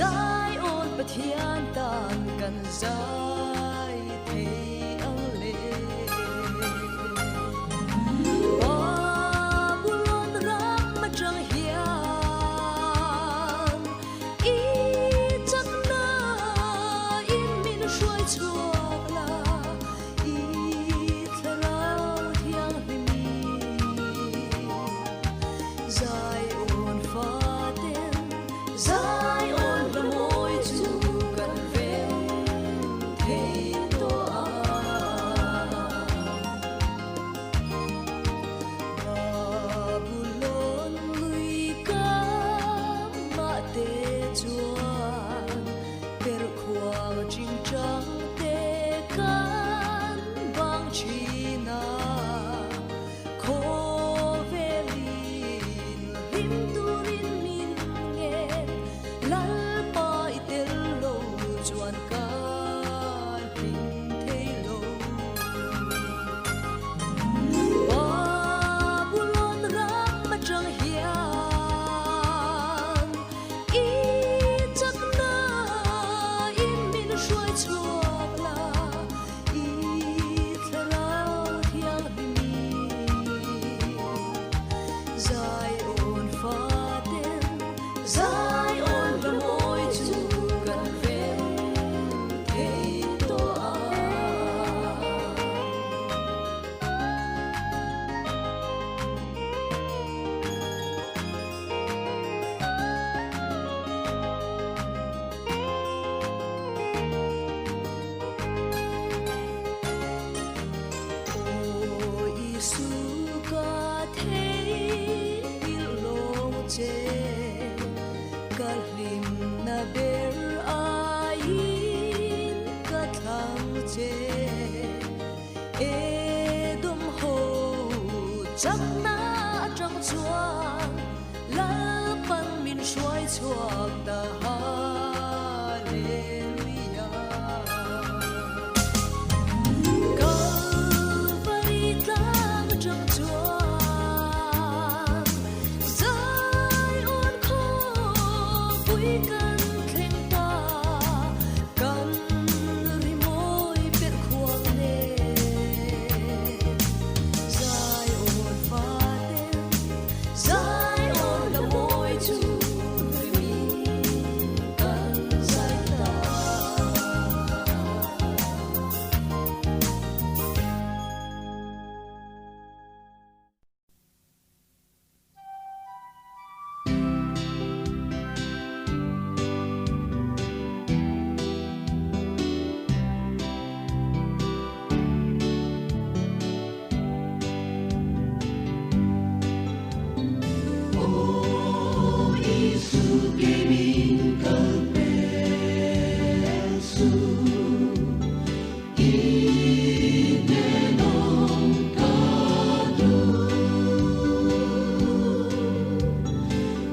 Zion Pathian tan kan zai thei ang le. Babulon ram atang hian i chakna in min hruai chhuak la, i thlarau thianghlim Zion faten Zion la mawi chu kan rem thei tawh a. Babulon lui kamah te chuan perhkhuang chingchang te kan bang thin a. Khawvelin hlim turin min ngen, Lalpa i tel lo chuan ka hlim thei lo. Babulon ram atang hian i chakna in min hruai chhuak la, I thlarau thianghlim Zion faten Zion la mawi chu kan rem thei tawh a. Aw Isu ka theihnghilh lawng che, ka hlimna ber aiin ka thlang che. Edom ho chakna atang chuan Lalpan min hruai chhuak ta Hallelujah. Kalvari tlang atang chuan Zion khawpui kan thleng ta, kan rimawi perh khuang nen Zion faten Zion la mawi chu rimin kan zai ta. Aw Isu kei min kal pel suh, i hnenawm ka duh.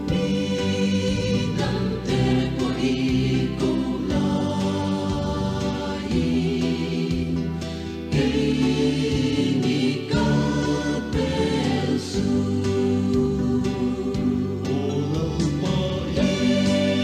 Mi dangte pawh i ko laiin, kei mi kal pel suh. Aw Lalpa i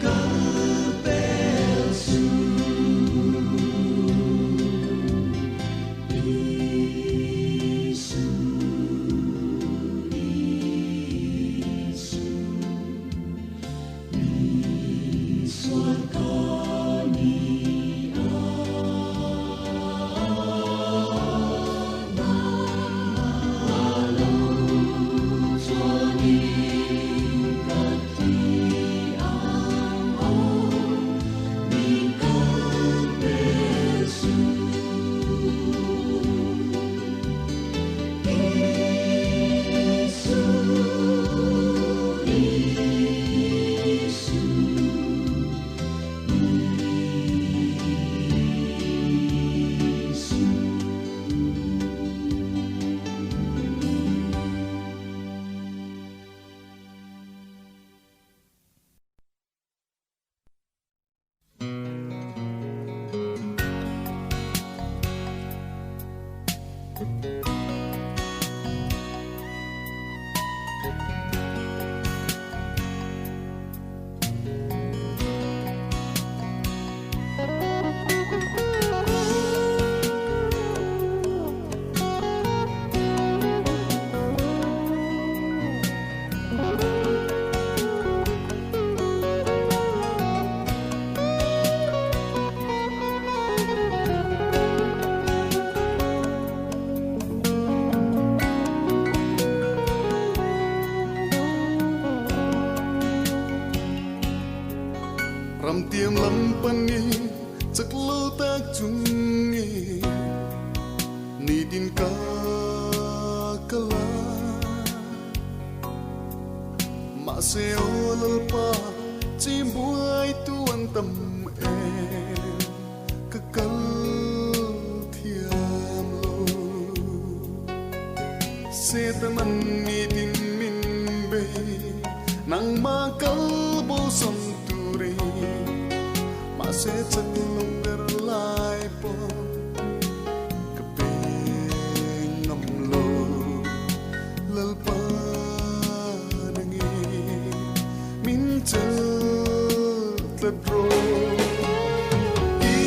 kal pel su. Isu, Isu, Isua ka ni Ramtiam lam pani chak lo tak chung nge ni tin ka kala ma se o lal pa chi buai tu an tam em ka kal thiam lo se ta man ni tin min be nang ma kal bo sam tu re ma se chak lo ber lai po ka pe ngam lo lal pa na nge min chal tlat ro i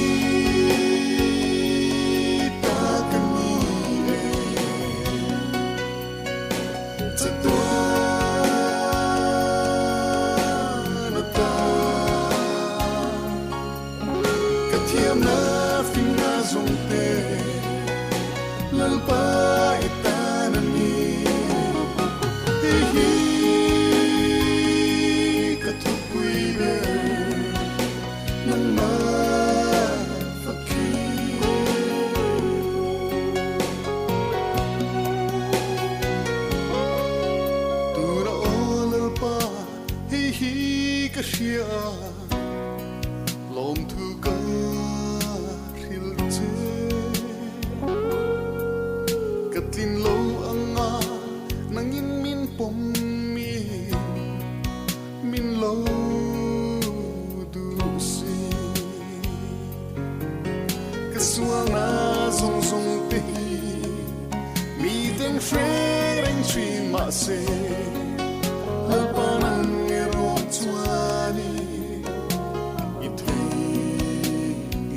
ta ka ni e chatuan ata ka thiam na fing na zong te lalpa itana ni hi hi ka thupui be nang ma fakir tura o lalpa hi hi ka hria lom thu ka hril che ka tlin lo anga nangin min pom mi min lo du si ka sual na zong zong te hi mi ten hre reng thin ma se lalpa nang ero chuani i thei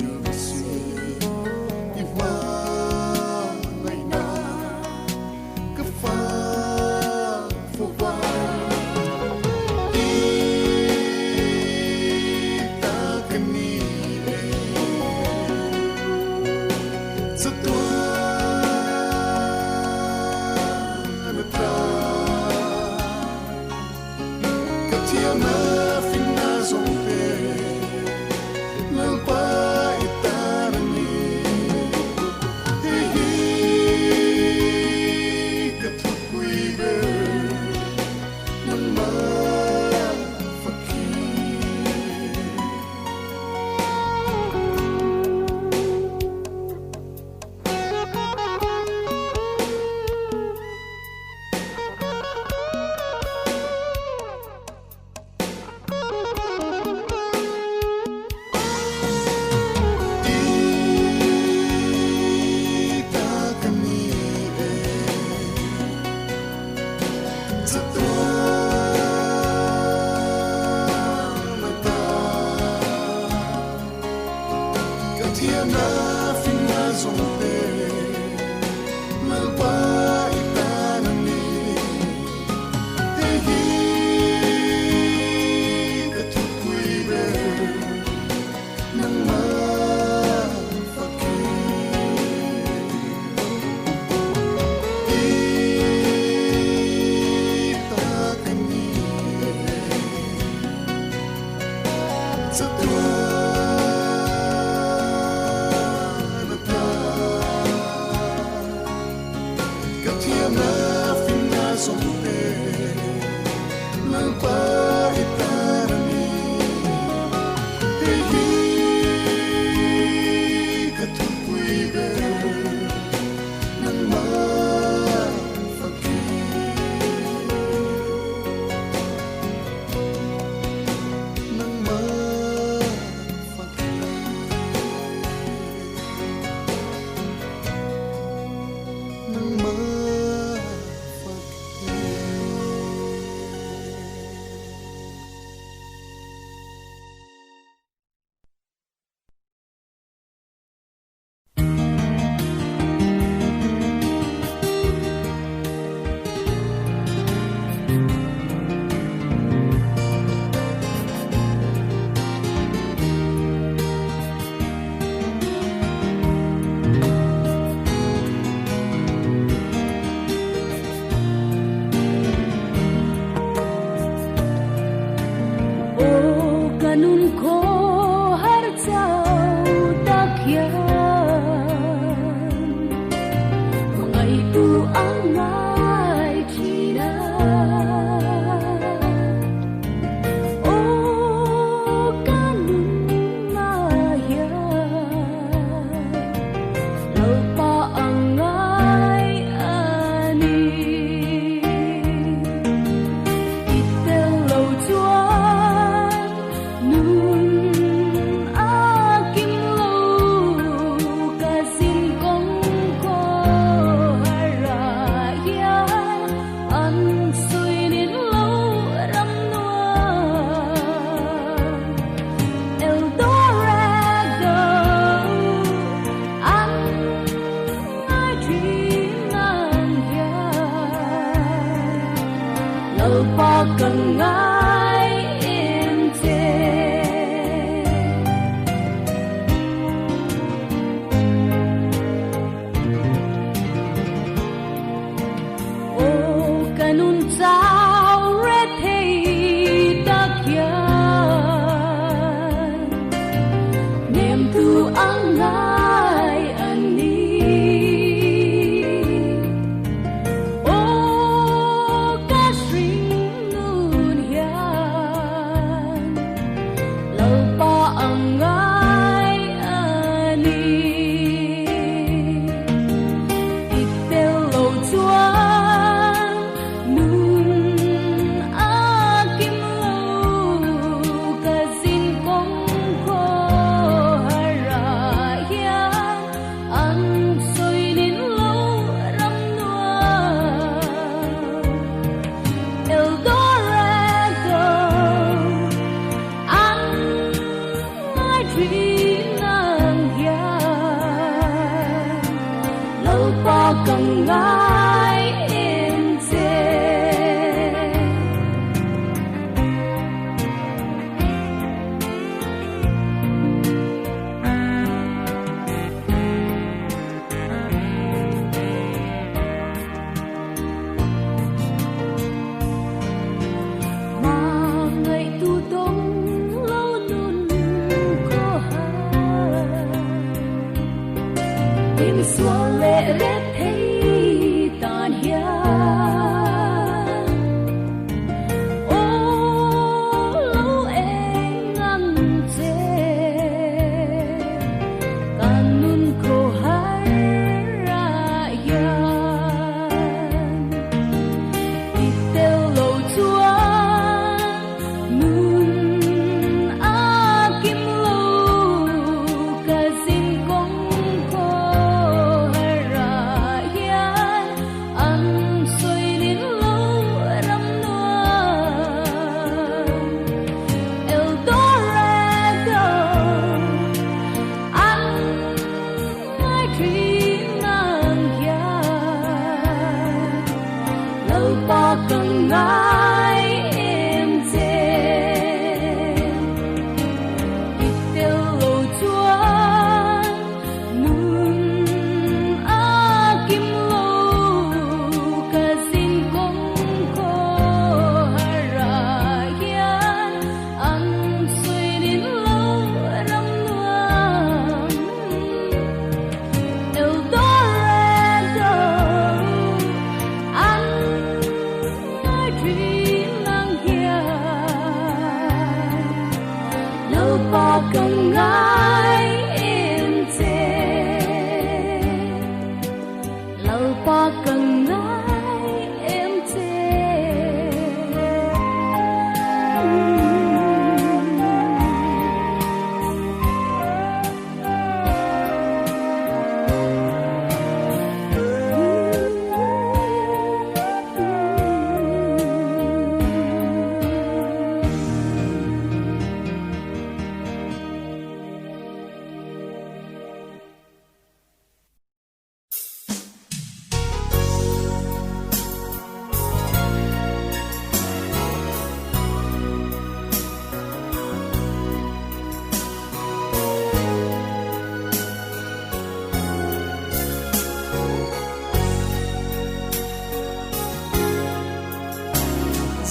il si i ma ngai na ka fa fo ba i ta ka ni e chatuan ata Chatuan ata ka thiamna finna zawngte Lalpa i tan a ni. Hei hi ka thupui ber nangmah fakin. Nangmah fakin. Nangmah fakin. Aw ka nun khawhar chau tak hian hmangaihtu a ngai thin a. Aw ka nunah hian Lalpa a ngai a ni. I tel lo chuan nun a kim lo, ka zin kawng khawhar ah hian an sawi nin lo ram nuam. Eldorado an ngai thin ang hian Lalpa ka ngai em che. Aw ka nun chau re thei tak hian nem tu ang ngai a ni. Aw ka hring nun hian Lalpa ang ngai a ni. I tel lo chuan nun a kim lo, ka zin kawng khawhar ah hian an sawi nin lo ram nuam. Eldorado an ngai thin ang hian Lalpa ka ngai em che. Hmangaihtu dawng lo nun khawhar Tim sual leh ret thei tan hian Aw lo eng ang che kan nun khawhar ah hian I tel lo chuan nun a kim lo, ka zin kawng khawhar ah ka ngai em che. Lalpa ka ngai em che.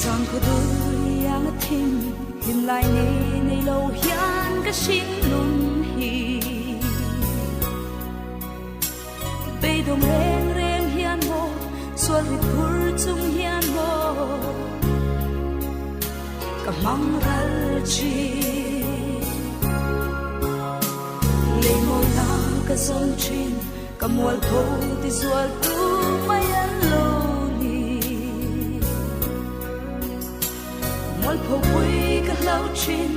Zan khaw dui ang a thim hlim lai ni nei lo hian ka hring nun hi Beidawng reng reng hian maw sual rit phur chung hian maw ka hmang ral thin Lei mawina ka zawn thin ka mualpho ti zual tu mai an lo ni Mualpho pui ka hlau thin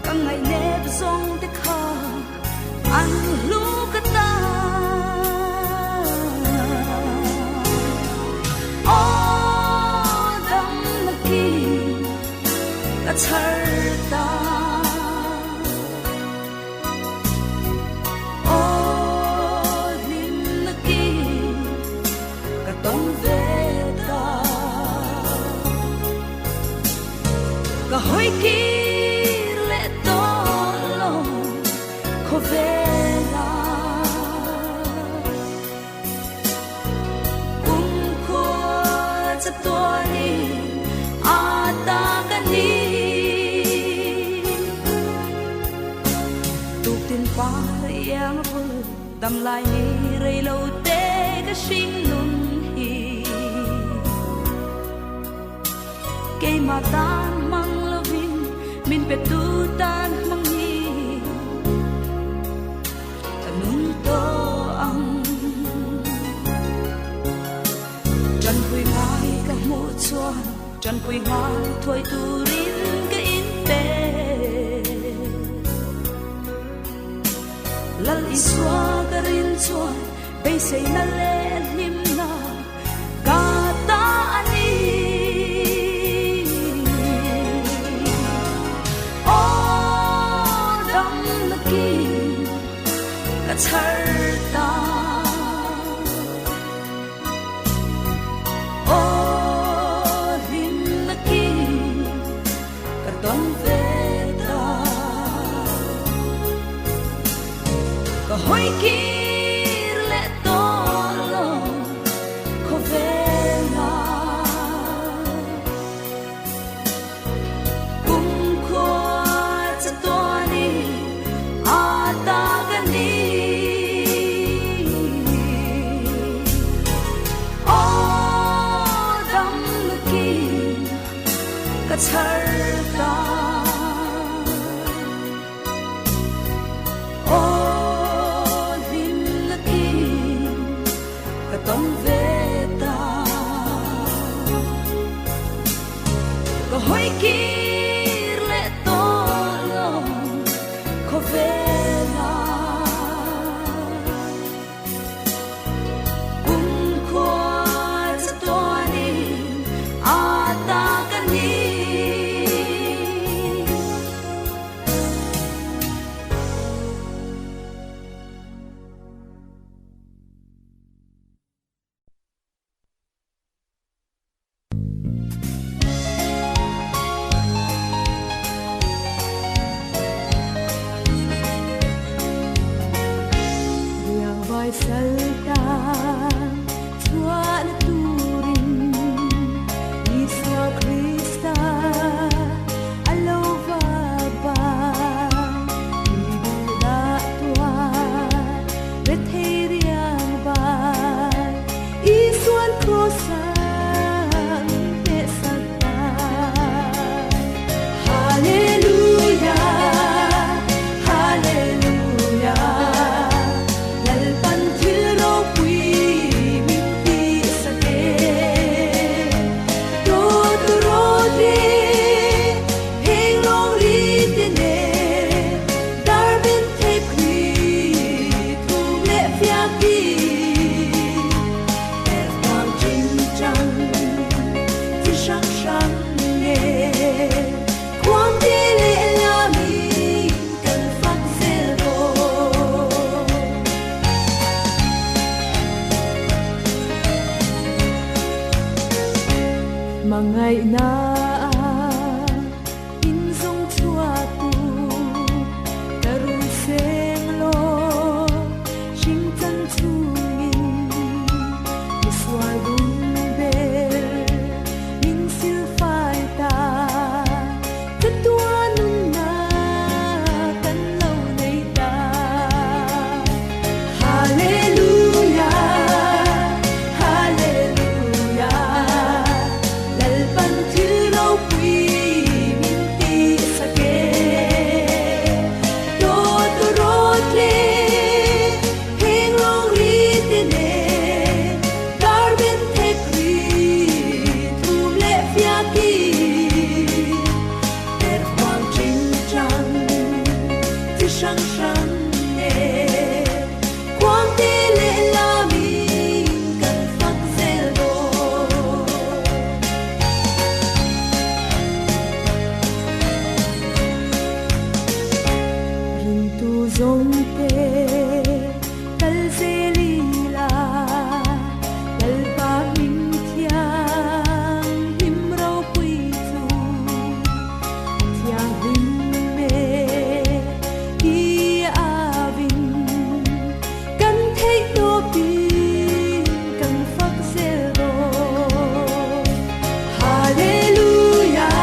ka ngaihnep zawng te kha an hlu ka ta Aw dam na ki ka chhar ta Aw hlim na ki ka tawng ve ta Ka hawi kir leh tawh lo khawvela Kumkhua chatuanin a ta ka ni Tuktin par iang a bul dam lai ni rei lo te ka hring nun hi Keimah tan hmang lovin min pe tu tan hmang hi ka nung tawh ang. Tanpui ngai ka hmuh chuan tanpui ngai thuai turin ka inpe. Lal Isua ka rin chuan beiseina leh hlimna ka ta a ni. Aw damna kin ka chhar ta. Aw hlimna kin ka tawn ve ta. Ka hawi kir leh tawh lo khawvela. Kumkhua chatuanin a ta ka ni. Aw damna kin ka chhar ta. Aw hlimna kin ka tawng ve ta. Ka hawi kir leh tawh lo khawvela. Kumkhua chatuanin a ta ka ni. hrang hrang nen Khuangte leh lamin kan fak zel dawn. Ringtu zawngte kal zel ila, Lalpa hming thianghlim ropui chu a thianghlim e ti avin kan theih tawpin kan fak zel dawn. Hallelujah,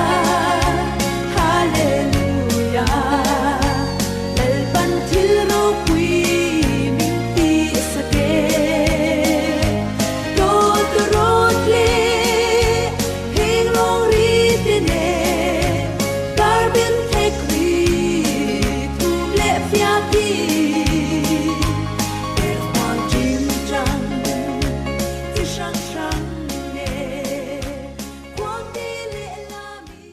Hallelujah, Lalpan thil ropui min tihsak e. Dawt rawt leh heng lawng ri te nen, dar ben thek ri thum leh fiak in, perhpang chim chang chi hrang hrang nen, khuangte leh lami.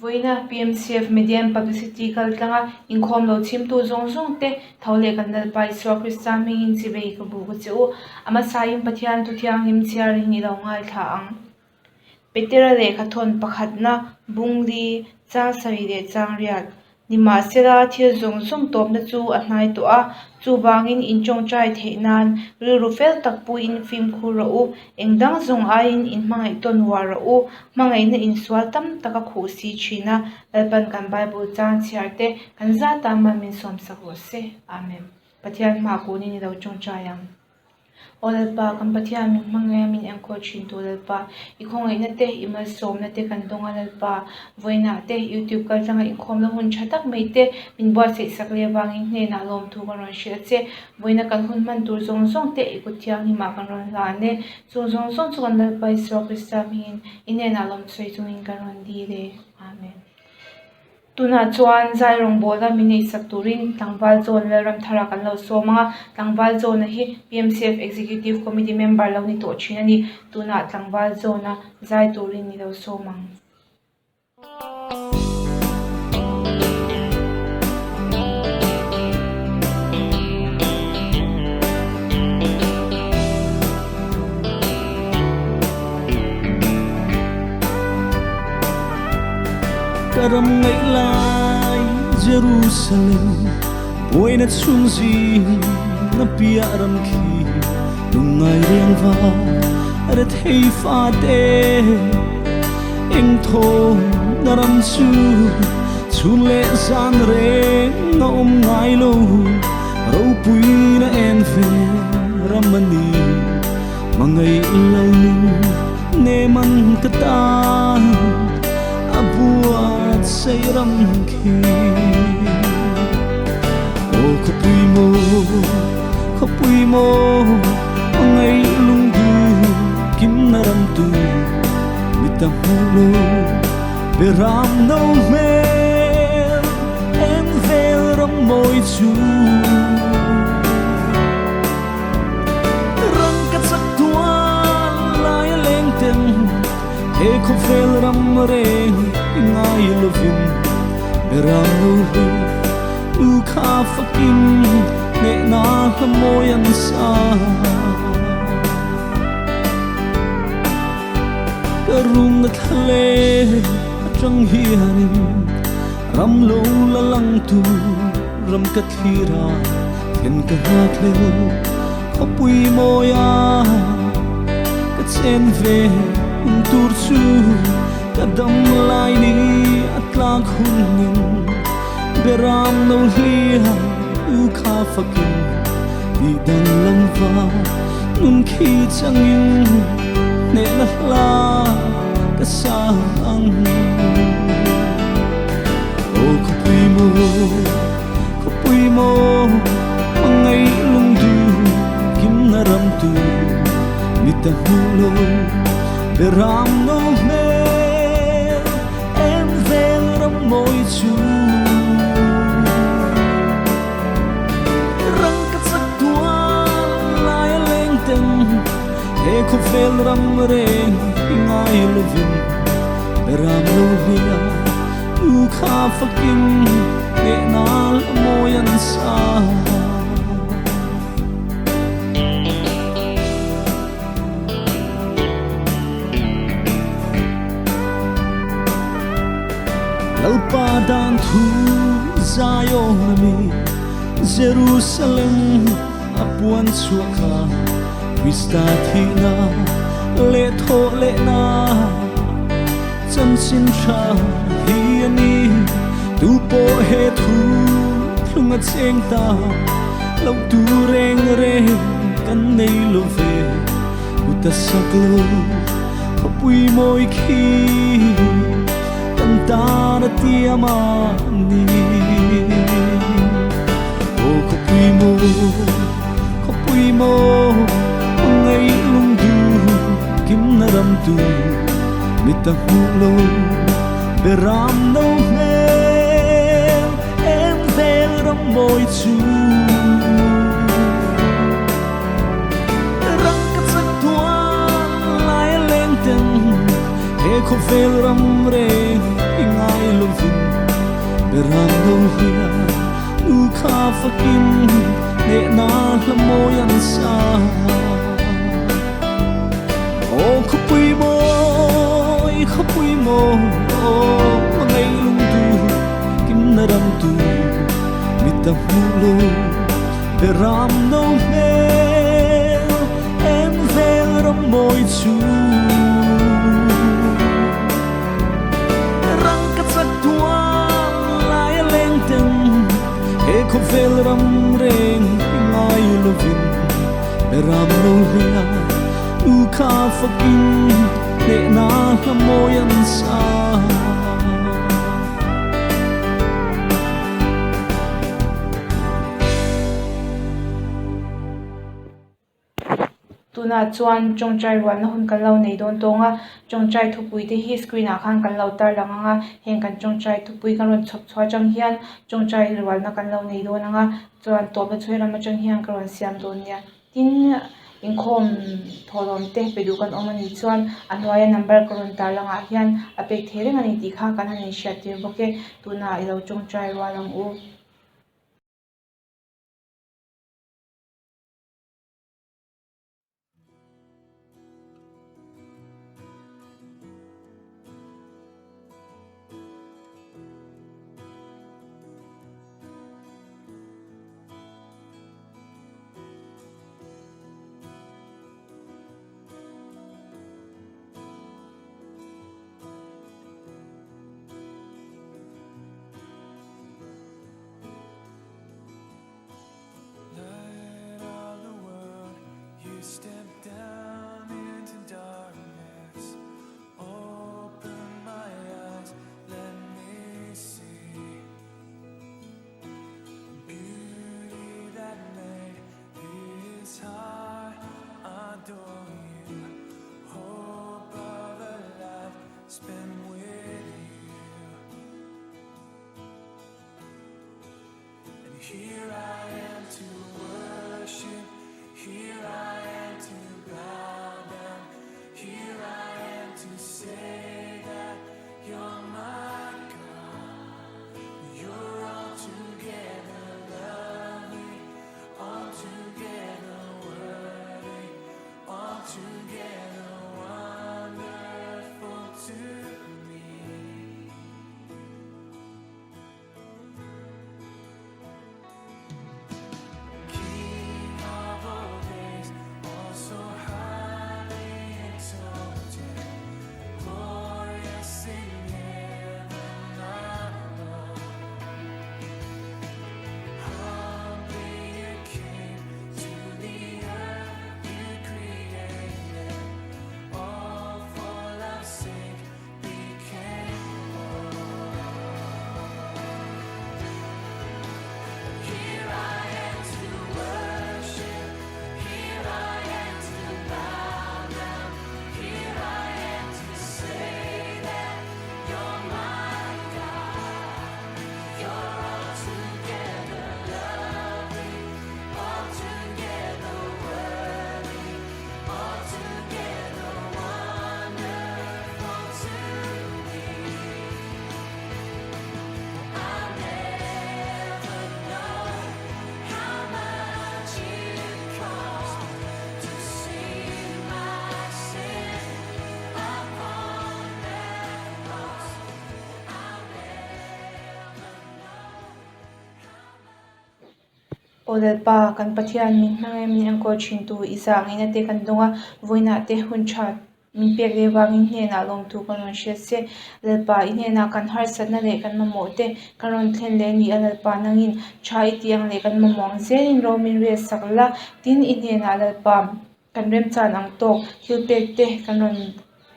Vawiina PMCF Media and Publicity kal tlanga inkhawm lo chhimtu zawng zawng te tho leh kan Lalpa Isua Krista hmingin chibei ka bu ka che u. A hmasain Pathian thu thianghlim chhiarin i lo ngaithla ang. Petera lehkhathawn pakhatna, Bungli, Chang sarih leh Chang riat. Nimahsela, thil zawng zawng tawpna chu a hnai tawh a, chuvangin in tawngtai theih nan rilru fel tak puiin fimkhur rawh u, eng dang zawng aiin in hmangaih tawn uar rawh u, hmangaihna insual tam tak a khuh si thin a, Lalpan kan Bible chang chhiar te kan zat ah mal min sawmsak rawh se. Amen. Pathian hma kunin i lo tawngtai ang. Aw Lalpa, kan Pathian min hmangaih a, min enkawl thin tu Lalpa, i khawngaihna te, i malsawmna te kan dawng a Lalpa, vawiinah te YouTube kal tlanga inkhawmna hun tha tak mai te min buatsaih sak leh avangin hnenah lawmthu kan rawn hrilh a che. Vawiina kan hun hman tur zawng zawng te i kut thianghlimah kan rawn hlan e. Chung zawng zawng chu kan Lalpa Isua Krista hmingin i hnenah lawmsawi chungin kan rawn dil e. Amen. Tunah chuan zai rawngbawla min neihsak turin tlangval zawn Lalramthara kan lo sawm ang a, tlangval zawna hi PMCF Executive Committee member lo ni tawh thin a ni. Tunah tlangval zawna zai turin ni lo sawm ang. Ka ram ngaih lai Jerusalem buaina chung zing na piah ram khi lungngai riang va rethei fate eng thaw na ram chu chhun leh zan reng a awm ngai lo ropui na en ve ram a ni Hmangaih lo nun nem an ka tan a buatsaih ram khi. Aw khawpui maw, khawpui maw, hmangaih lungdu kimna ram tu mi ta hmuh lo beram no hmel en vel ram mawi chu. Ram ka chak tual lai a leng ten he khawvel ram reng i ngai lovin beram no hlu u kha fakin hnehna hla mawi an sa. Ka rum na thla le atang hianin ram lo la lang tur ram ka thlir a, then ka nghak hlel khawpui mawi a, ka chen ve hun tur chu ka dam lai ni a tlak hunin beram no hlia u kha fakin tih danglam va nun khi changin hnehna hla ka sa ang. Aw khawpui maw, khawpui maw, hmangaih lungdu kimna ram tu mi ta hmuh lo, Beram no hmel en vel ram mawi chu. Rang ka chak tual lai a leng ten he khawvel ram reng i ngai lovin Beram no hlia nu kha fakin hnehna la mawi an sa. Lalpa dan thu Zion a mi Jerusalem a puan chhuah kha Krista thihna leh thawh lehna chanchin tha hi a ni. Tu pawh he thu thlung a cheng ta lo tu reng reng kan nei lo ve. Kut a sak lo khawpui mawi khi kan tan a tiam a ni. Aw khawpui mawi, khawpui mawi, hmangaih lung duh kimna ram tu mi ta hmuh lo beram no hmel em vel ram mawi chu. Rang ka chak tual lai a leng ten he khawvel ram reng i ngai lovin beram no hlia nu kha fakin hnehna hla mawi an sa. Aw khawpui mawi, khawpui mawi, aw hmangaih lung tu kimna ram tu mi ta hmuh lo beram no hmel en vel ram mawi chu. Rang ka chak tual lai a leng ten he khawvel ram reng i ngai lovin beram no hlia nu kha fakin hnehna hla mawi an sa. Tunah chuan tawngtai rualna hun kan lo nei dawn tawng a, tawngtai thupui te hi screen ah khan kan lo tar lang ang a, heng kan tawngtai thupui kan rawn chhawp chhuah atang hian tawngtai rualna kan lo nei dawn ang a, chuan tawpna chhuai ram atang hian ka rawn siam dawn nia. Tin, inkhawm thawhlawm te pe duh kan awm a nih chuan a hnuaia number ka rawn tar langah hian a pek thei reng a ni tih kha kan han inhriat tir bawk e. Tunah i lo tawngtai rual ang u. Light of the world, you step down into darkness. Open my eyes, let me see beauty that made this heart adore you. Hope of a life spent with you. And here I am to worship, here I am to bow down, here I am to say that you're my God. You're altogether lovely, altogether worthy, altogether wonderful to me. King of all days. Aw Lalpa, kan Pathian min hmangaih min enkawl thintu i zah ngeina te kan dawng a, vawiinah te hun tha min pek leh vangin hnenah lawmtu kan rawn hriat se. Lalpa, i hnenah kan harsatna leh kan mamawh te kan rawn thlen leh a ni a, Lalpa nangin tha i tih ang leh kan mamawh ang zelin ro min riat sak la, tin i hnenah Lalpa, Kan remchan ang tawk thil pek te kan rawn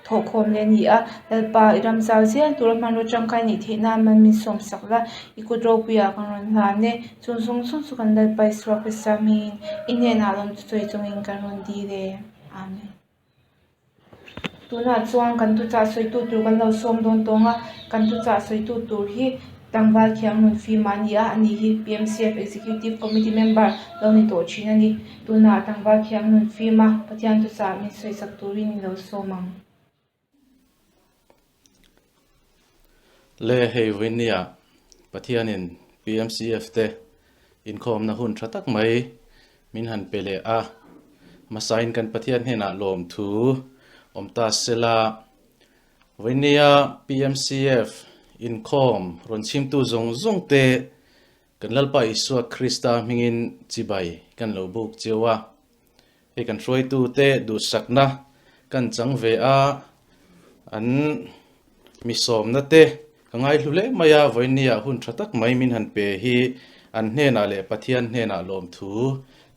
thawhkhawm leh a ni a, Lalpa i ram zau zel tura hmanraw tangkai nih theih nan man min sawm sak la, i kut ropuiah kan rawn hlan e, chung zawng zawng chu kan Lalpa Isua Krista hmingin i hnenah lawm chu sawi chungin kan rawn dil e. Amen. Tunah chuan kan tuchah sawitu tur kan lo sawm dawn tawng a, kan tuchah sawitu tur hi tlangval thiam nun fim a ni a, ani hi PMCF Executive Committee member lo ni tawh thin a ni. Tunah tlangval thiam nun fim a Pathian tuchah min sawisak turin i lo sawm ang. Le hei vawinia Pathianin PMCF te inkhawmna hun tha tak mai min han pe leh a, hmasain kan Pathian hnenah lawmthu awm ta sela, vawinia PMCF inkhawm rawn chhimtu zawng zawng te kan Lalpa Isua Krista hmingin chibai kan lo buk cheu a. Hei kan hruaitute duhsakna kan chang ve a, an mi sawmna te ka ngaihlu hle mai a, vawinia hun tha tak mai min han pe hi an hnenah leh Pathian hnenah lawmthu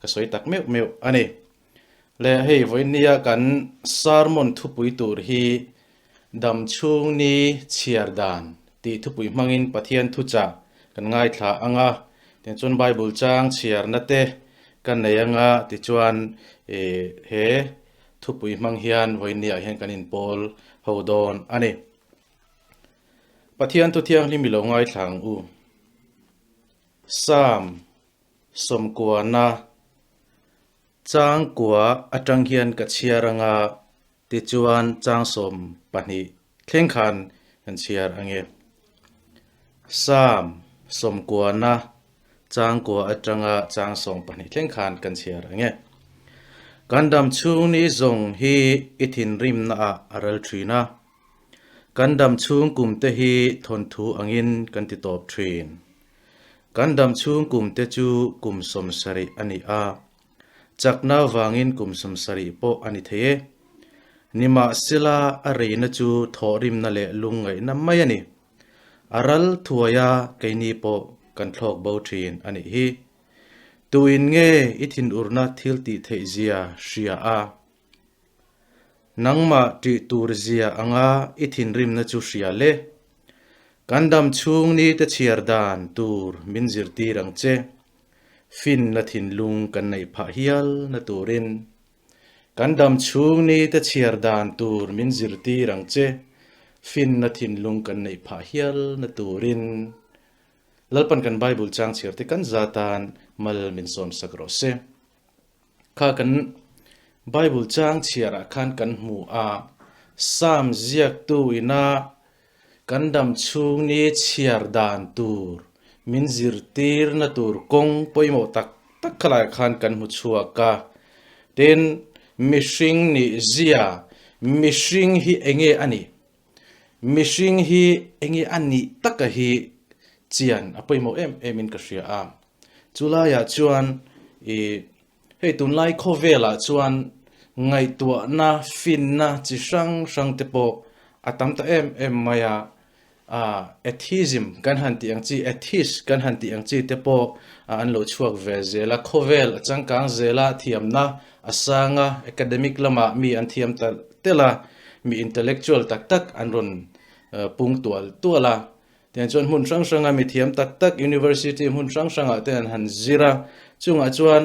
ka sawi tak meuh meuh a ni. Le hei vawinia kan sermon thupui tur hi Damchhung ni chhiar dan tih thupui hmangin Pathian thuchah kan ngaithla ang a, tichuan Bible chang chhiarna te kan nei ang a, tichuan he thupui hmang hian vawinia hian kan inpawl ho dawn a ni. Pathian thu thianghlim i lo ngaithla ang u. Psalm sawmkuana changkua atang hian ka chhiar ang a, Tichuan chang 12 thleng khan kan chhiar ang e. Psalm sawmkuana changkua atanga chang 12 thleng khan kan chhiar ang e. Kan dam chhung ni zawng hi i thinrimna ah a ral thin a. Kan dam chhung kum te hi thawnthu angin kan ti tawp thin. Kan dam chhung kum te chu kum 70 a ni a. Chakna vangin kum 70 pawh a ni thei e. Nimahsela a reina chu thawhrimna leh lungngaihna mai a ni. A ral thuaia keini pawh kan thlawk bo thin a nih hi. Tuin nge i thinurna thil tih theih zia hria a? Nangmah ṭih tur zia anga i thinrimna chu hria le. Kan dam chhung ni te chhiar dan tur min zirtir ang che. Finna thinlung kan neih phah hial na turin kan dam chhung ni te chhiar dan tur min zirtir ang che. Finna thinlung kan neih phah hial na turin Lalpan kan Bible chang chhiar te kan za tan mal min sawm sak rawh se. Kha kan Bible chang chhiarah khan kan hmu a, Psalm ziaktu ina kan dam chhung ni chhiar dan tur min zirtirna tur kawng pawimawh tak tak khalaiah khan kan hmu chhuak a. Tin, mihring nih zia, mihring hi enge a nih? Mihring hi enge a nih taka hi chian a pawimawh em em in ka hria a. Chulaiah chuan ih hei tunlai khawvelah chuan ngaihtuahna finna chi hrang hrang te pawh a tam ta em em mai a, ah atheism kan han tih ang chi atheist kan han tih ang chi te pawh an lo chhuak ve zel a, khawvel a changkang zel a, thiamna a sang a, academic lamah mi an thiam ta telh a, mi intellectual tak tak an rawn pung tual tual a. Tiang chuan hmun hrang hranga mi thiam tak tak university hmun hrang hrangah te an han zir a, chungah chuan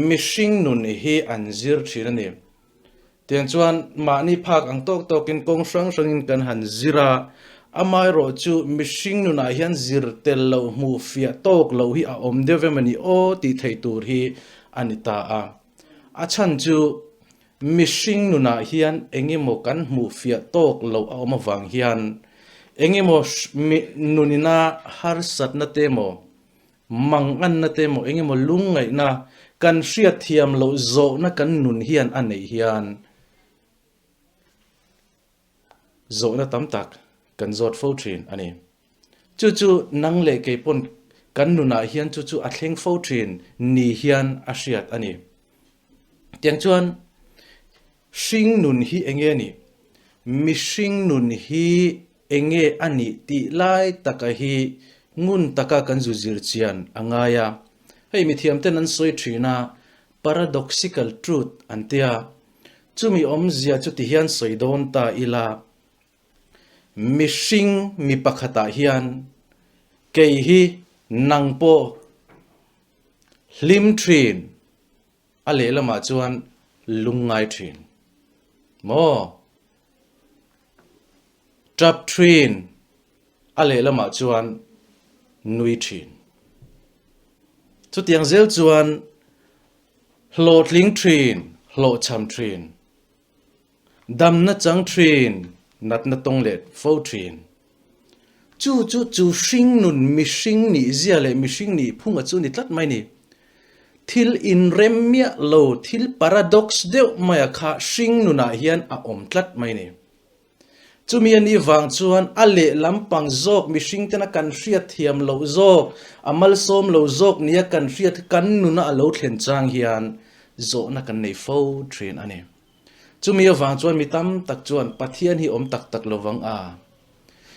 mihring nun hi an zir thin a ni. Tiang chuan mahni phak ang tawk tawkin kawng hrang hrangin kan han zir a, amaherawh chu mihring nunah hian zir tel loh hmuh fiah tawk loh hi a awm deuh em a ni aw tih theih tur hi a ni ta a. A chhan chu Mihring nunah hian engemaw kan hmuh fiah tawk loh a awm avang hian engemaw nunina harsatna te emaw, manganna te emaw, engemaw lungngaihna kan hriatthiam loh zawhna kan nun hian a neih hian zawhna tam tak kan zawt fo thin a ni. Chu chu nang leh kei pawn Kan nunah hian chu chu a thleng fo thin ni hian a hriat a ni. Tiang chuan hring nun hi enge a nih? Mihring nun hi enge a nih tih lai taka hi ngun taka kan zu zir chian a ngai a. Hei mithiamten an sawi thin a, paradoxical truth an tia. Chumi awmzia chu tihian sawi dawn ta ila, Mihring mi pakhatah hian kei hi nang pawh hlim thin a lehlamah chuan lungngai thin maw? Tap thin a lehlamah chuan nui thin. Chutiang zel chuan hlawhtling thin, hlawhchham thin. Damna chang thin, natna tawng leh fo thin. Chu chu chu hring nun mihring nih zia leh mihring nih phunga chu ni tlat mai ni. Thil inrem miah lo, thil paradox deuh maia kha hring nunah hian a awm tlat mai ni. Chumi a nih vang chuan a lehlam pang zawk mihring tena kan hriat thiam loh zawk, a malsawm lo zawk nia kan hriat kan nuna a lo thlen chang hian zawhna kan nei fo thin a ni. Chumi avang chuan mi tam tak chuan Pathian hi awm tak tak lovang a.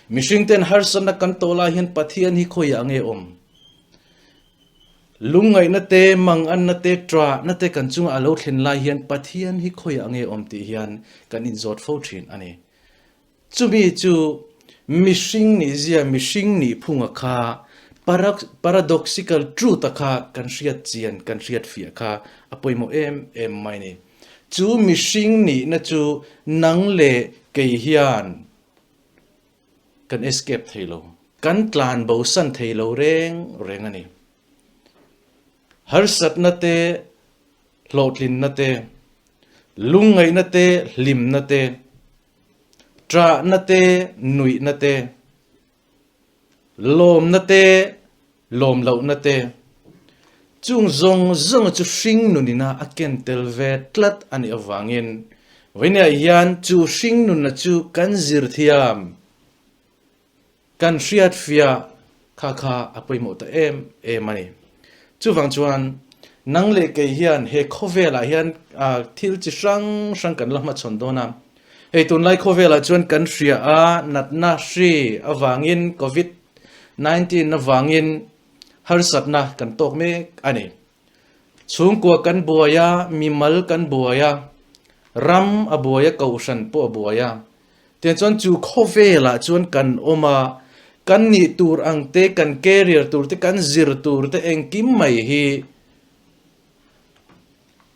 Mihring ten harsatna kan tawh lai hian Pathian hi khawiah nge awm? Lungngaihna te, manganna te, ṭahna te kan chunga a lo thlen lai hian Pathian hi khawiah nge awm tih hian kan inzawt fo ṭhin a ni. Chumi chu mihring nih zia, mihring nih phunga kha paradoxical truth-a kha kan hriat chian, kan hriat fiah kha a pawimawh em em mai a ni. Chu mihring nihna chu nang leh kei hian kan escape thei lo, kan tlan bosan thei lo reng reng a ni. Harsatna te, hlawhtlinna te, lungngaihna te, hlimna te, ṭahna te, nuihna te, lawmna te, lawmlohna te, chung zawng zawnga chu hring nunina a ken tel ve tlat a nih avangin vawiinah hian chu hring nunna chu kan zir thiam, kan hriat fiah kha kha a pawimawh ta em em a ni. Chuvang chuan nang leh kei hian he khawvelah hian thil chi hrang hrang kan la hmachhawn dawn a. Hei tunlai khawvelah chuan kan hria a, natna hri avangin Covid 19 avangin harsatna kan tawk mek a ni. Chhungkua kan buai a, mimal kan buai a, ram a buai a, kohhran pawh a buai a. Tiang chuan chu khawvelah chuan kan awm a, kan nih tur ang te, kan career tur te, kan zir tur te engkim mai hi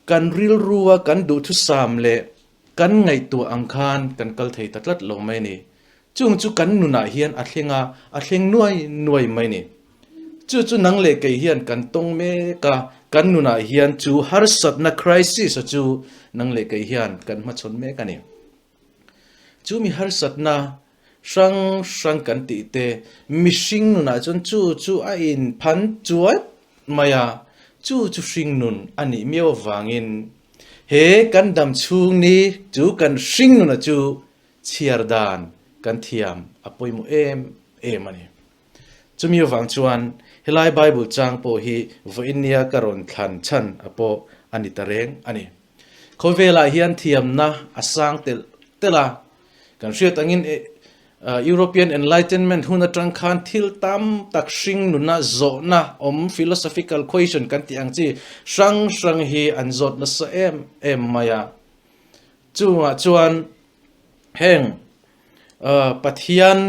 kan rilrua kan duhthusam leh kan ngaihtuah ang khan kan kal thei ta tlat lo mai a ni. Chung chu kan nunah hian a thleng a, a thleng nuai nuai mai a ni. Chu chu nang leh kei hian kan tawng mek a, kan nunah hian chu harsatna crisis a chu nang leh kei hian kan hmachhawn mek a ni. Chu mi harsatna hrang hrang kan tih te mihring nunah chuan chu chu a inphan chuai mai a, chu chu hring nun a nih miau avangin he kan dam chhung ni chu kan hring nuna chu chhiar dan kan thiam a pawimawh em em a ni. Chumi avang chuan helai Bible chang pawh hi vawiin nia ka rawn thlan chhan a pawh a ni ta reng a ni. Khawvelah hian thiamna a sang telh telh a, kan hriat angin European Enlightenment hun atang khan thil tam tak hring nuna zawhna awm philosophical question kan tih ang chi hrang hrang hi an zawt nasa em em mai a. Chungah chuan heng Pathian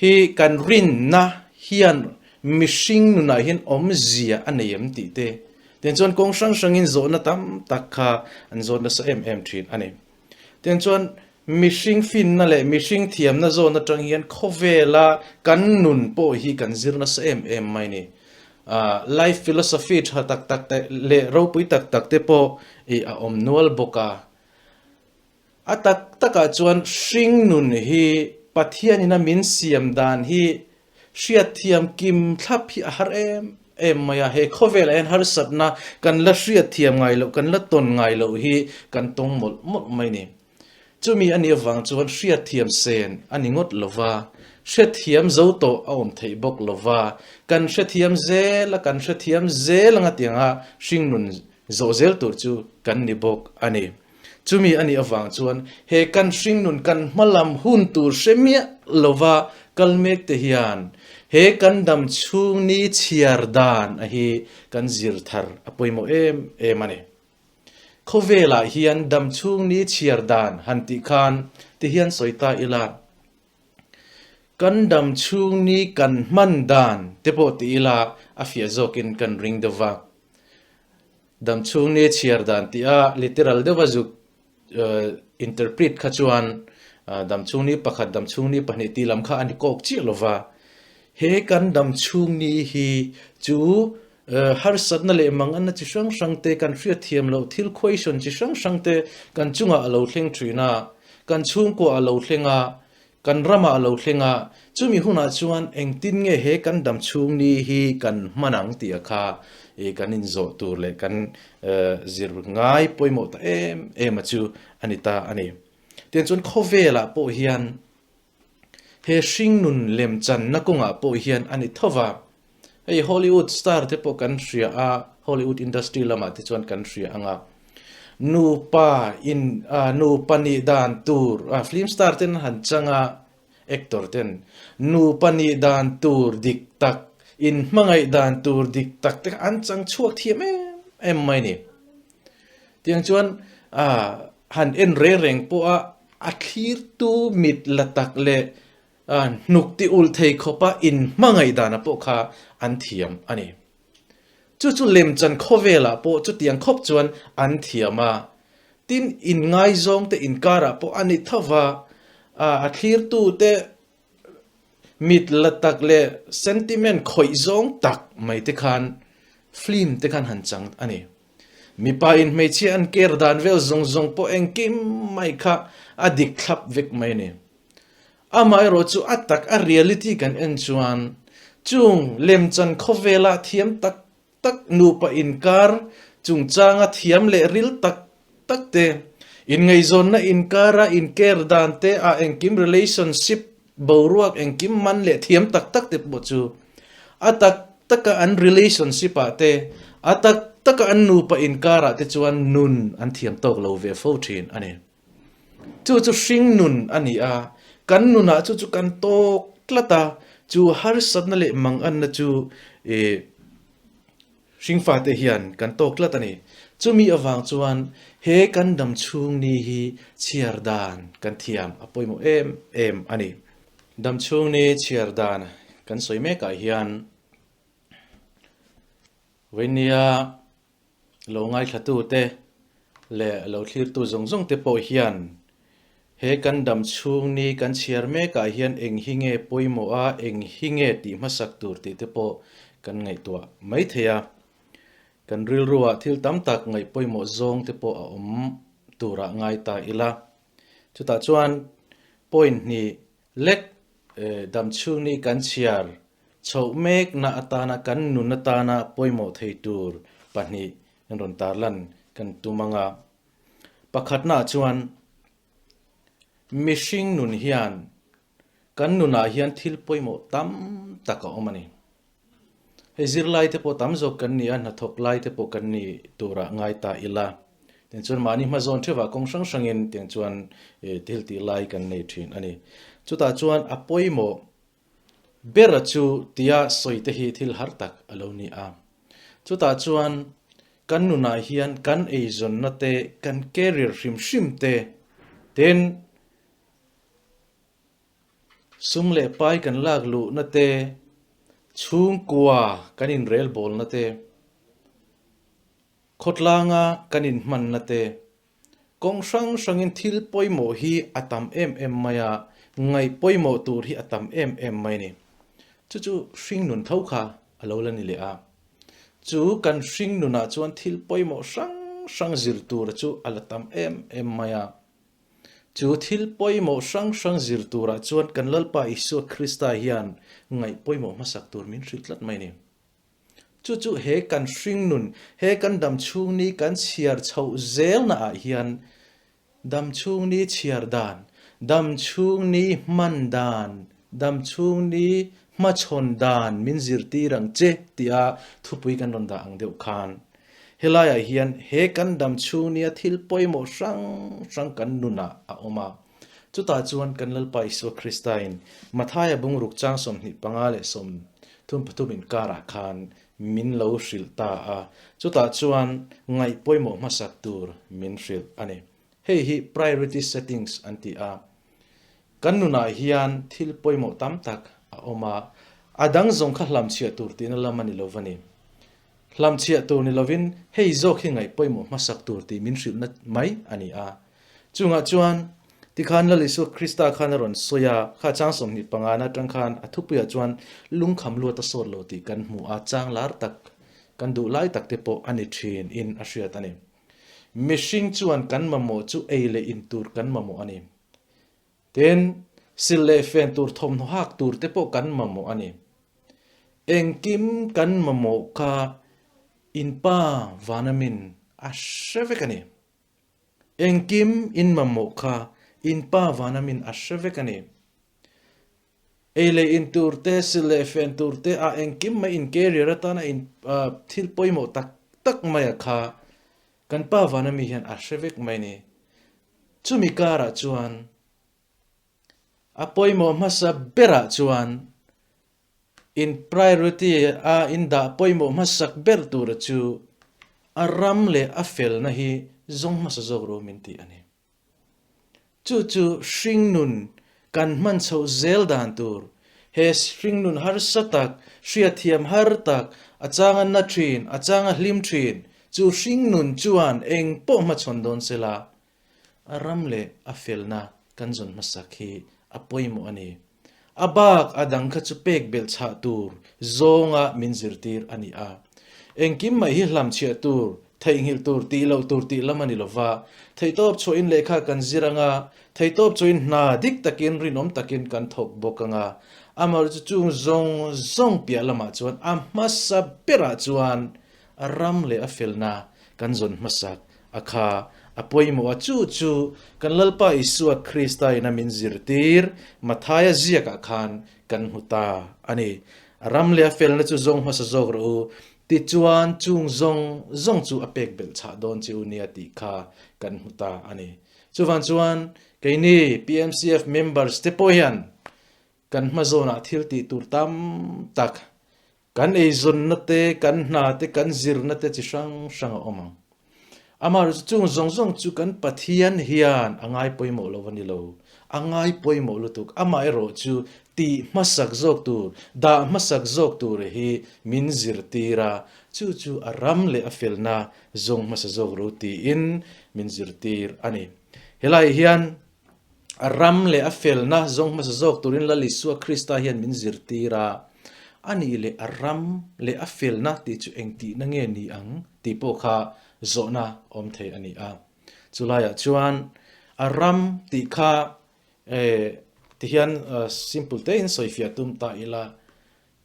hi kan rinna hian mihring nunah hian awmzia a nei em tih te tiang chuan kawng hrang hrangin zawhna tam tak kha an zawt nasa em em thin a ni. Tiang chuan mihring finna leh mihring thiamna zawn atang hian khawvela kan nun pawh hi kan zir nasa em em mai a ni. Life philosophy tha tak tak te leh ropui tak tak te pawh ih a awm nual bawk a. A tak takah chuan hring nun hi Pathianin a min siam dan hi hriatthiam kim thlap hi a har em em mai a, he khawvelah hian harsatna kan la hriatthiam ngai loh, kan la tawn ngai loh hi kan tawng mawlh mawlh mai ni. Chumi a nih avang chuan hriatthiam sen a ni ngawt lo va, hrethiam zo tawh a awm theih bawk lo va, kan hrethiam zel a, kan hrethiam zel anga tianga hringnun zawh zel tur chu kan ni bawk a ni. Chumi a nih avang chuan he kan hringnun kan hmalam hun tur hre miah lova kal mek te hian he kan dam chhung ni chhiar dan a hi kan zir thar a pawimawh em em a ni. Khawvelah hian dam chhung ni chhiar dan han tih khan ti hian sawi ta ila, kan dam chhung ni kan hman dan te pawh ti ila a fiah zawkin kan ring deuh va. Dam chhung ni chhiar dan tih a literal deuha zuk interpret kha chuan dam chhung ni pakhat, dam chhung ni pahnih tih lam kha a ni kawk chiah lo va. He kan dam chhung ni hi chu harsatna leh manganna chi hrang hrang te kan hriatthiam loh thil question chi hrang hrang te kan chungah a lo thleng thin a, kan chhungkua a lo thleng a, Kan ramah a lo thleng a, chumi hunah chuan engtin nge he kan dam chhung ni hi kan hman ang tih a kha i kan inzawh tur leh kan zir ngai pawimawh ta em em a chu a ni ta a ni. Tiang chuan khawvelah pawh hian he hringnun lemchanna kawngah pawh hian a ni tho va, hei Hollywood star te pawh kan hria a, Hollywood industry lamah te chuan kan hria ang a, nupa in nupa nih dan tur film star ten han chang a, actor ten nupa nih dan tur dik tak, in hmangaih dan tur dik tak te kha an chang chhuak thiam em em mai ni. Tiang chuan han en reng reng pawh a, a thlirtu mit la tak leh Hnuk ti ulh thei khawpa inhmangaih dana pawh kha an thiam a ni. Chu chu lemchan khawvelah pawh chutiang khawp chuan an thiam a. Tin, inngaizawngte inkarah pawh a ni tho va, a thlirtute mit la tak leh sentiment khawih zawng tak mai te khan film te khan han chang a ni. Mipa in hmeichhia an ker dan vel zawng zawng pawh engkim mai kha a dik thlap vek mai a ni. Amaherawh chu a tak a reality kan en chuan chung lemchan khawvela thiam tak tak nupa inkar chungchanga thiam leh ril tak tak te, inngaihzawnna inkara inker dan te ah engkim relationship boruak engkim man leh thiam tak tak te pawh chu a tak taka an relationship ah te a tak taka an nupa inkarah te chuan nun an thiam tawk lo ve fo thin a ni. Chu chu hringnun a ni a, kan nunah chu chu kan tawk tlat a, chu harsatna leh manganna chu ih hringfate hian kan tawk tlat a ni. Chumi avang chuan he kan dam chhung ni hi chhiar dan kan thiam a pawimawh em em a ni. Dam chhung ni chhiar dan kan sawi mekah hian Vainia Lo ngaithlatute leh lo thlirtu zawng zawng te pawh hian he kan dam chhung ni kan chhiar mekah hian eng hi nge pawimawh a, eng hi nge tih hmasak tur tih te pawh kan ngaihtuah mai thei a. Kan rilruah thil tam tak ngaih pawimawh zawng te pawh a awm turah ngai ta ila. Chutah chuan point hnih Lek dam chhung ni kan chhiar chhoh mekna atana kan nun atana pawimawh thei tur pahnih an rawn tarlan kan tum ang a. Pakhatnaah chuan mihring nun hian kan nunah hian thil pawimawh tam tak a awm a ni. Hei zirlai te pawh tam zawk kan ni a, hnathawk lai te pawh kan ni turah ngai ta ila. Tiang chuan mahni hma zawn theuhah kawng hrang hrangin tiang chuan thil tih lai kan nei thin a ni. Chutah chuan a pawimawh bera chu tia sawi te hi thil har tak a lo ni a. Chutah chuan kan nunah hian kan eizawnna te, kan career hrim hrim te, tin, Sum leh pai kan lak luhna te, chhungkua kan inrelbawlna te, khawtlanga kan inhmanna te, kawng hrang hrangin thil pawimawh hi a tam em em mai a, ngaih pawimawh tur hi a tam em em mai a ni. Chu chu hringnun tho kha a lo la ni leh a. Chu kan hringnunah chuan thil pawimawh hrang hrang zir tura chu a la tam em em mai a. Chu thil pawimawh hrang hrang zir turah chuan kan Lalpa Isua Krista hian ngaih pawimawh hmasak tur min hrilh tlat mai a ni. Chu chu he kan hringnun, he kan dam chhung ni kan chhiar chhoh zelnaah hian Dam chhung ni chhiar dan, dam chhung ni hman dan, dam chhung ni hmachhawn dan min zirtir ang che tia thupui kan rawn dah ang deuh khan helaiah hian he kan dam chhung nia thil pawimawh hrang hrang kan nunah a awm a. Chutah chuan kan Lalpa Isua Kristain Mathaia bungruk chang 25 leh 33 inkarah khan min lo hrilh ta a, chutah chuan ngaih pawimawh hmasak tur min hrilh a ni. Hei hi priority settings an ti a. Kan nunah hian thil pawimawh tam tak a awm a, a dang zawng kha hlamchhiah tur tihna lam a ni lo va ni. Hlamchhiah tur ni lovin hei zawk hi ngaih pawimawh hmasak tur tih min hrilhna mai a ni a. Chungah chuan tikhan Lal Isua Krista khan a rawn sawi a, kha chang 25 na atang khan a thupuiah chuan lungkham luat a sawt lo tih kan hmu a, chang lar tak kan duh lai tak te pawh a ni thin in a hriat a ni. Mihring chuan kan mamawh chu ei leh in tur kan mamawh a ni. Tin, sil leh fen tur thawmhnaw hak tur te pawh kan mamawh a ni. Engkim kan mamawh kha in pa Vanamin a hre vek a ni. Engkim in mamawh kha in pa vana min a hre vek a ni. Ei leh in tur te, sil leh fen tur te ah engkim mai in carrier atana in thil pawimawh tak tak mai a kha kan pa vana mi hian a hre vek mai ni. Chumi karah chuan a pawimawh hmasa berah chuan In priority a in dah pawimawh hmasak ber tura chu a ram leh a felna hi zawng hmasa zawk ro min ti a ni. Chu chu hringnun kan hman chhoh zel dan tur, he hringnun harsa tak, hriatthiam har tak, a changa na thin, a changa hlim thin, chu hringnun chuan eng pawh hmachhawn dawn sela, A ram leh a felna kan zawn hmasak hi a pawimawh a ni. A bak a dang kha chu pek belh chhah tur zawnga min zirtir a ni a. Engkim mai hi hlamchhiah tur, theihnghilh tur, tih loh tur tih lam a ni lova, theihtawp chhuahin lehkha kan zir anga, theihtawp chhuahin hna dik takin rinawm takin kan thawk bawk anga, amaherawhchu chung zawng zawng piah lamah chuan a hmasa berah chuan a ram leh a felna kan zawn hmasak a kha a pawimawh a, chu chu kan Lalpa Isua Krista in a min zirtir Mathaia ziakah khan kan hmu ta a ni. A ram leh a felna chu zawng hmasa zawk rawh u, tichuan chung zawng zawng chu a pek belh chhah dawn che u nia tih kha kan hmu ta a ni. Chuvang chuan keini PMCF members te pawh hian kan hma zawnah thil tih tur tam tak Kan eizawnna te, kan hna te, kan zirna te chi hrang hrang a awm ang. Amaherawhchu chung zawng zawng chu kan Pathian hian a ngai pawimawh lo a ni lo. A ngai pawimawh lutuk. Amaherawh chu tih hmasak zawk tur, dah hmasak zawk tur hi min zirtir a, chu chu a ram leh a felna zawng hmasa zawk ro tiin min zirtir a ni. Helai hian A ram leh a felna zawng hmasa zawk turin Lal Isua Krista hian min zirtir a, a nih leh a ram leh a felna tih chu engtihna nge ni ang tih pawh kha zawhna awm thei a ni a. Chulaiah chuan a ram tih kha tihian simple tein sawifiah tum ta ila,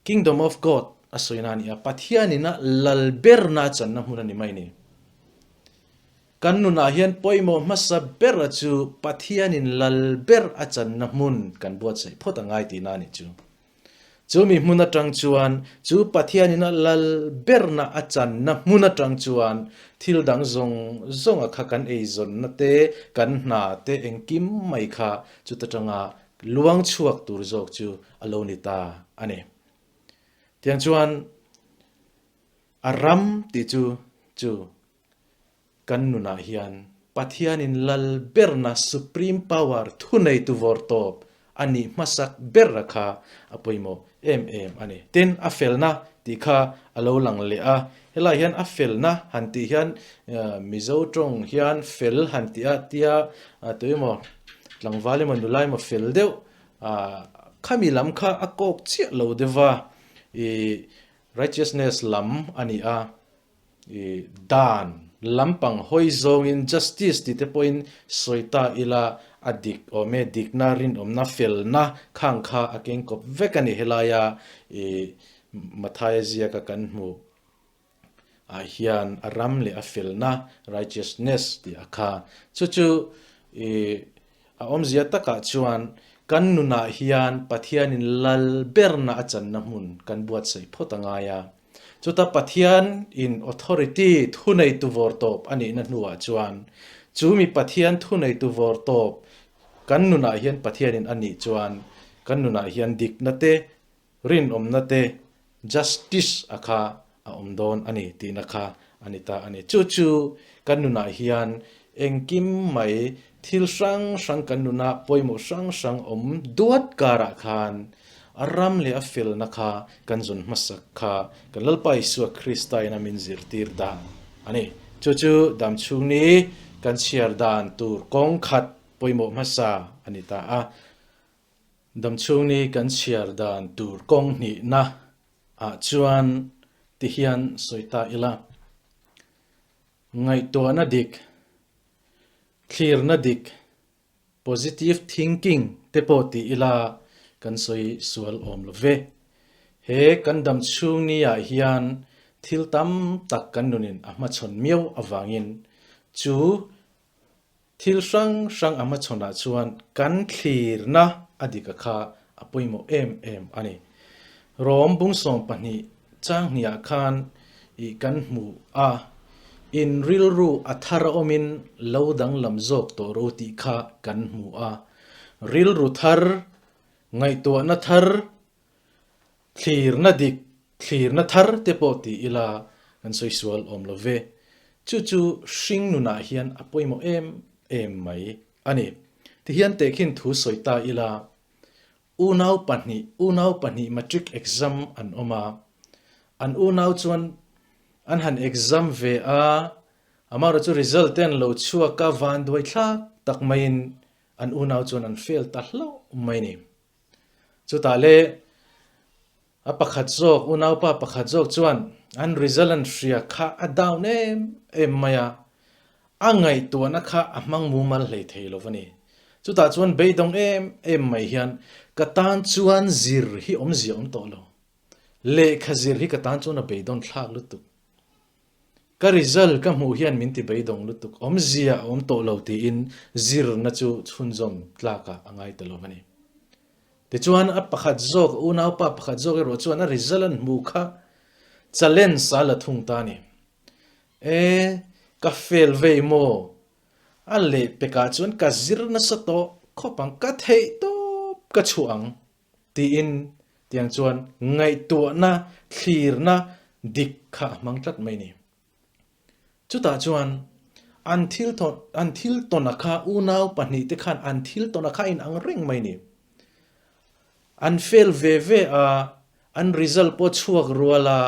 Kingdom of God a sawina a ni a, Pathianina lal berna a channa hmun a ni mai ni. Kan nunah hian pawimawh hmasa bera chu Pathianin lal ber a channa hmun kan buatsaih phawt a ngai tihna a nih chu. Chu mi hmun atang chuan, chu Pathianina lal berna a channa hmun atang chuan thil dang zawng zawnga kha kan eizawnna te, kan hna te engkim mai kha chuta tanga luang chhuak tur zawk chu a lo ni ta a ni. Tiang chuan a ram tih chu chu kan nunah hian Pathianin lal berna supreme power thuneitu vawr tawp a nih hmasak berra kha a pawimawh em em a ni. Tin, a felna tih kha a lo lang leh a, helai hian a felna han tih hian Mizo tawng hian fel han tih a tia tuemaw tlangval emaw nula emaw fel deuh Khami lam kha a kawk chiah lo deuh a, i righteousness lam a ni a, i dan lampang hawi zawngin justice tih te pawhin sawi ta ila a dik awm e, dikna, rinawmna, felna khang kha a keng kawp vek a ni helaia i Mathaia ziaka kan hmuh. ah hian a ram leh a felna, righteousness, tih a kha. Chu chu I a awmzia takah chuan kan nunah hian Pathianin lal berna a channa hmun kan buatsaih phawt a ngai a. Chuta Pathian in authority thuneitu vawr tawp a nihna hnuah chuan chu mi Pathian thuneitu vawr tawp kan nunah hian Pathianin a nih chuan kan nunah hian dikna te rinawmna te justice a kha a awm dawn a ni tihna kha a ni ta a ni. Chu chu kan nunah hian engkim mai thil hrang hrang kan nuna pawimawh hrang hrang awm duat karah khan a ram leh a felna kha kan zawn hmasak kha kan Lalpa Isua Krista in a min zirtir dan a ni. Chu chu dam chhung ni kan chhiar dan tur kawng khat pawimawh hmasa a ni ta a. Damchhungni kan chhiar dan tur kawng hnihna ah chuan ti hian sawi ta ila. Ngaihtuahna dik, thlirna dik, positive thinking te pawh ti ila kan sawi sual awm lo ve. He kan damchhungni ah hian thil tam tak kan nunin a hmachhawn miau avangin chu Thil hrang hrang a hmachhawnah chuan kan thlirna a dik a kha a pawimawh em em a ni. Rom bungsawm pahnih changhniah khan ih kan hmu a, in rilru a thar a awmin lo danglam zawk tawh ro tih kha kan hmu a. Rilru thar, ngaihtuahna thar, Thlirna dik, thlirna thar te pawh ti ila kan sawi sual awm lo ve. Chu chu hring nunah hian a pawimawh em em mai a ni. Tihian tehkhin thu sawi ta ila, unau pahnih, unau pahnih matric exam an awm a, an unau chuan an han exam ve a, amaherawhchu chu result te an lo chhuak a, vanduai thlak tak maiin an unau chuan an fail ta hlauh mai a ni. Chutah le a pakhat zawk, unaupa pakhat zawk chuan an result an hria kha a down em em mai a, a ngaihtuahna kha a hmang mumal hlei thei lo a ni. Chutah chuan beidawng em em mai hian ka tan chuan zir hi awmzia awm tawh lo. Lehkha zir hi ka tan chuan a beidawn thlak lutuk. Ka result ka hmuh hian min ti beidawng lutuk, awmzia a awm tawh lo tiin zirna chu chhunzawm tlakah a ngai ta lo a ni. Tichuan a pakhat zawk, unaupa pakhat zawk erawh chuan a result an hmuh kha challenge a la thung ta a ni. E, ka fail vei maw? A lehpekah chuan ka zir nasa tawh khawp ang, ka theih tawp ka chhuah ang. Tiin tiang chuan ngaihtuahna, thlirna dik kha a hmang tlat mai ni. Chutah chuan an thil tawn, an thil tawn a kha unau pahnihte khan an thil tawn a kha a inang reng mai ni. An fail ve ve a, an result pawh chhuak rual a,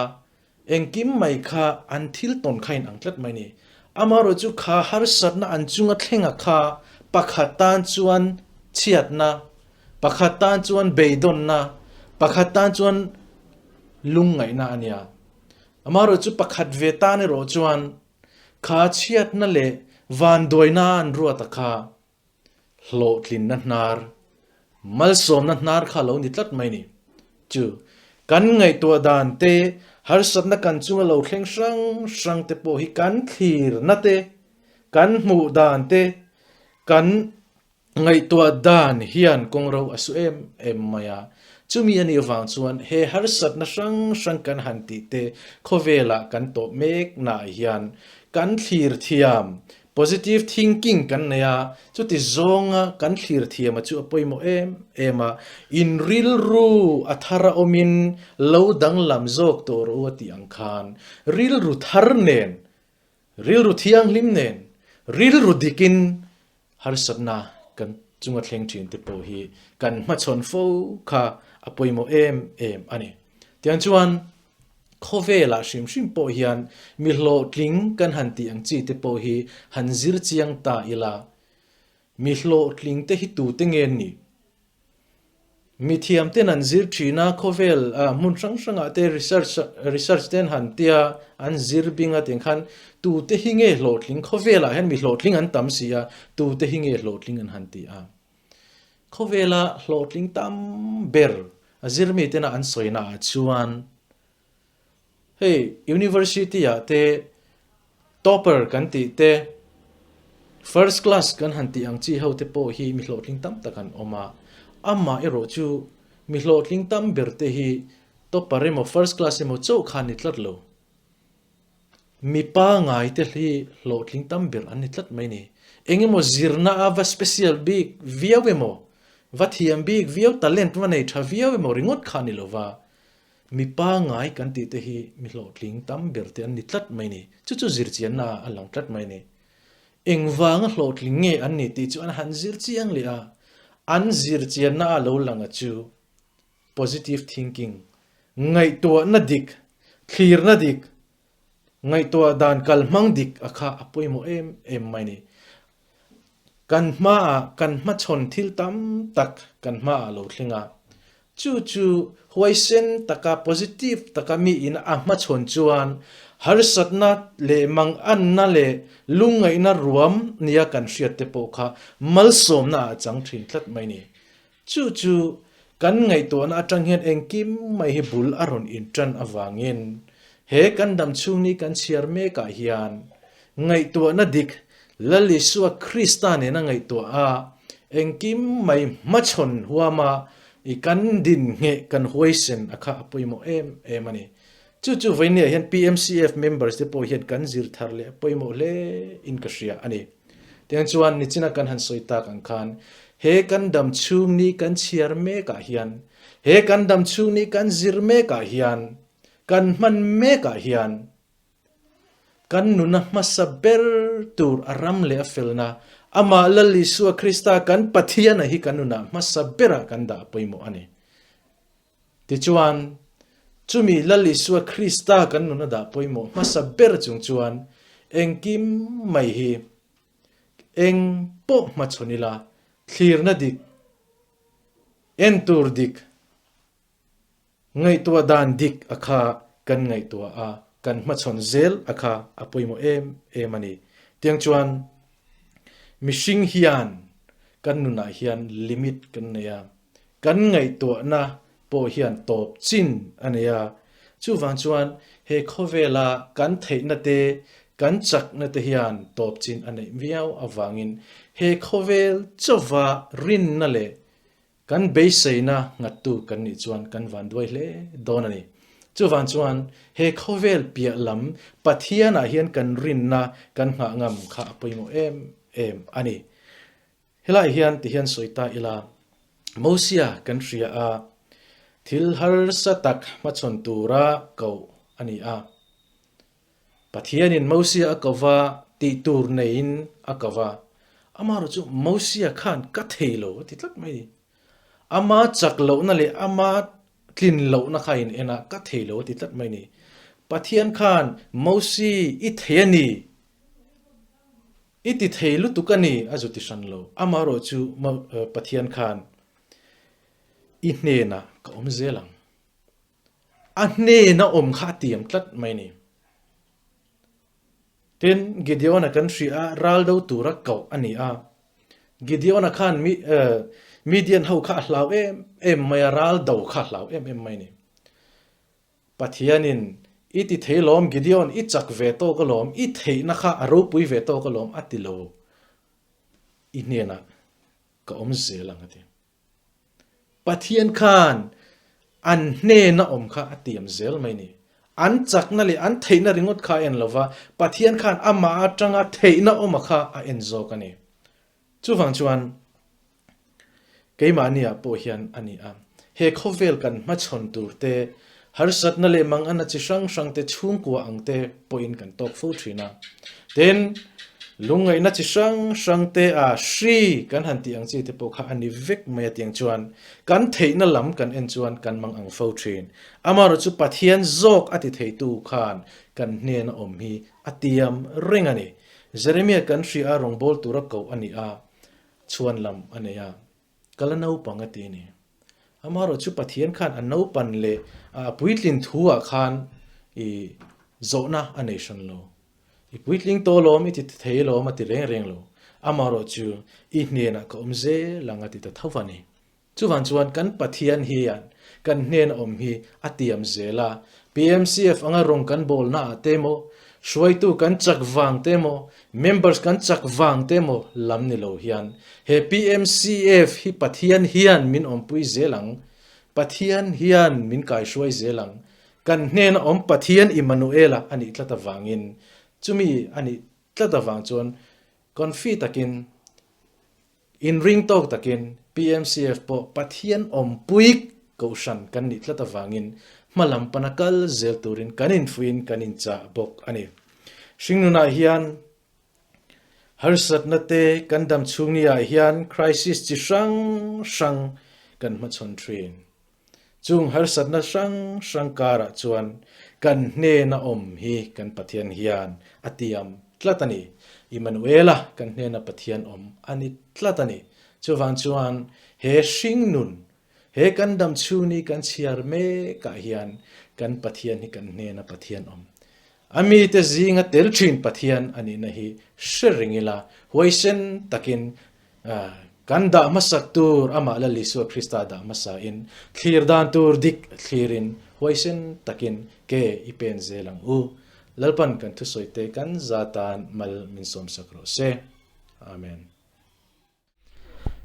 Engkim mai kha an thil tawn kha in ang tlat mai ni. Amaherawhchu kha harsatna an chunga thlenga kha pakhat tan chuan chhiatna, pakhat tan chuan beidawnna, pakhat tan chuan lungngaihna a nia. Amaherawhchu pakhat ve tan erawh chuan kha chhiatna leh vanduaina an ruata kha Hlawhtlinna hnar, malsawmna hnar kha lo ni tlat mai ni. Chu, kan ngaihtuah dan te, harsatna kan chunga lo thleng hrang hrang te pawh hi kan thlirna te, kan hmuh dan te, kan ngaihtuah dan hian kawngro a su em em mai a. Chumi a nih vang chuan he harsatna hrang hrang kan han tih te khawvelah kan tawh meknaah hian kan thlir thiam Positive thinking kan nei a, chuti zawnga kan thlir thiam a chu a pawimawh em em a, in rilru a thar a awmin lo danglam zawk tawh rawh u a tih ang khan rilru thar nen, rilru thianghlim nen, rilru dikin harsatna kan chunga thleng thin te pawh hi kan hmachhawn fo kha a pawimawh em em a ni. Tiang chuan Khawvelah hrim hrim pawh hian mi hlawhtling kan han tih ang chi te pawh hi han zir chiang ta ila, mi hlawhtling te hi tute nge an nih? Mi thiam ten an zir thin a, khawvel hmun hrang hrangah te research research te an han tia, an zir bing a tiang khan tute hi nge hlawhtling? Khawvelah hian mi hlawhtling an tam si a, tute hi nge hlawhtling an han ti a. Khawvela hlawhtling tam ber a zirmi tena an sawina ah chuan hei University ah te topper kan tih te, First class kan han tih ang chi ho te pawh hi mi hlawhtling tam tak an awm a, amah erawh chu mi hlawhtling tam ber te hi topper emaw first class emaw chauh kha an ni tlat lo. Mi pangai te hi hlawhtling tam ber an ni tlat mai ni. Eng emaw zirna a va special bik viau emaw, va thiam bik viau, talent va nei tha viau emaw ringawt kha a ni lova, mi pangai kan tih te hi mi hlawhtling tam ber te an ni tlat mai ni. Chu chu zirchianna ah a lang tlat mai ni. Engvanga hlawhtling nge an ni tih chu an han zir chiang leh a, an zirchianna a lo lang a chu positive thinking, ngaihtuahna dik, thlirna dik, ngaihtuah dan kalhmang dik a kha a pawimawh em em mai ni. Kan hmaah kan hmachhawn thil tam tak kan hmaah lo thleng a, chu chu huaisen taka positive taka mi in a hmachhawn chuan harsatna leh manganna leh lungngaihna ruam nia kan hriat te pawh kha malsawmna ah a chang thin tlat mai ni. Chu chu kan ngaihtuahna atang hian engkim mai hi bul a rawn intan avangin he kan dam chhung ni kan chhiar mekah hian ngaihtuahna dik Lal Isua Krista nena ngaihtuah a, engkim mai hmachhawn huama i kan din ngheh kan huaisen a kha a pawimawh em em a ni. Chu chu vawinia hian PMCF members te pawh hian kan zir thar leh a pawimawh hle in ka hria a ni. Tiang chuan nichina kan han sawi tak ang khan he kan dam chhung ni kan chhiar mekah hian, he kan dam chhung ni kan zir mekah hian, kan hman mekah hian kan nuna hmasa ber tur a ram leh a felna, amah Lal Isua Krista kan Pathiana hi kan nunah hmasa berah kan dah pawimawh a ni. Tichuan, chumi Lal Isua Krista kan nun a dah pawimawh hmasa ber chung chuan engkim mai hi eng pawh hmachhawn ila, thlirna dik, en tur dik, ngaihtuah dan dik a kha kan ngaihtuah a, kan hmachhawn zel a kha a pawimawh em em a ni. Tiang chuan mihring hian kan nunah hian limit kan nei a. Kan ngaihtuahna pawh hian tawp chin a nei a, chuvang chuan he khawvela kan theihna te, kan chakna te hian tawp chin a neih viau avangin he khawvel chauva rinna leh kan beiseina nghattu kan nih chuan kan vanduai hle dawn a ni. Chuvang chuan he khawvel piah lam Pathianah hian kan rinna kan nghah ngam kha a pawimawh em em a ni. Helai hian ti hian sawi ta ila, Mosia kan hria a, thil harsa tak hmachhawn tura koh a ni a. Pathianin Mosia a ko va, tih tur neiin a ko va. Amaherawh chu Mosia khan ka thei lo a ti tlat mai a ni. Ama chak lohna leh ama tlin lohna kha in en a, ka thei lo a ti tlat mai a ni. Pathian khan Mosi i thei a ni. I ti thei lutuk a ni, a zu ti hran lo. Amaherawh chu Pathian khan i hnenah ka awm zel ang. A hnena awm kha a tiam tlat mai ni. Tin, Gideon-a kan hria a, ral do tura koh a ni a. Gideon-a khan Midian ho kha a hlau em em mai a, ral do kha a hlau em em mai ni. Pathianin, I ti thei lawm Gideon, i chak ve tawk alawm, i theihna kha a ropui ve tawk alawm a ti lo, i hnenah ka awm zel ang a ti. Pathian khan an hnena awm kha a tiam zel mai ni. An chakna leh an theihna ringawt kha a en lova, Pathian khan amah atanga theihna awma kha a en zawk a ni. Chuvang chuan Keimahniah pawh hian a ni a, he khawvel kan hmachhawn tur te, harsatna leh mangana chi hrang hrang te chhungkua ang te pawhin kan tawk fo thin a. Tin, lungngaihna chi hrang hrang te a hri kan han tih ang chi te pawh kha a ni vek mai a tiang chuan kan theihna lam kan en chuan kan mang ang fo thin. Amaherawhchu chu Pathian zawk a ti theitu khan kan hnena awm hi a tiam reng a ni. Jeremiah kan hria a rawngbâwl tura koh a ni a, chhuan lam a nei a, ka la naupang a ti a ni. Amaherawh chu Pathian khan a naupan leh a puitlin thu ah khan i zawhna a nei hran lo. I puitling tawh lawm, i ti thei lawm a ti reng reng lo. Amaherawh chu i hnenah ka awm zel ang a ti ta tho a ni. Chuvang chuan kan Pathian hian kan hnena awm hi a tiam zel a, PMCF anga rawng kan bawlna ah te maw? Hruaitu kan chak vang te emaw, members kan chak vang te emaw lam ni lo hian he PMCF hi Pathian hian min awmpui zel ang, Pathian hian min kaihruai zel ang, kan hnena awm Pathian Immanuela a nih tlat avangin chumi a nih tlat avang chuan confi takin Inring tawk takin PMCF pawh Pathian awmpui kohhran kan nih tlat avangin hmalam pana kal zel turin kan infuiin kan inchah bawk a ni. Hringnunah hian harsatna te kan dam chhungni ah hian crisis chi hrang hrang kan hmachhawn thin. Chung harsatna hrang hrang karah chuan kan hnena awm hi kan Pathian hian a tiam tlat a ni. Immanuela kan hnena Pathian awm a ni tlat a ni. Chuvang chuan he hringnun, he kan dam chhungni kan chhiar mekah hian kan Pathian hi kan hnena Pathian awm. A mite zinga tel thin Pathian a nihna hi hre ring ila, huaisen takin Kan dah hmasak tur amah Lal Isua Krista dah hmasain thlir dan tur dik thlirin huaisen takin ke i pen zel ang u. Lalpan kan thusawite kan za tan mal min sawmsak rawh se. Amen.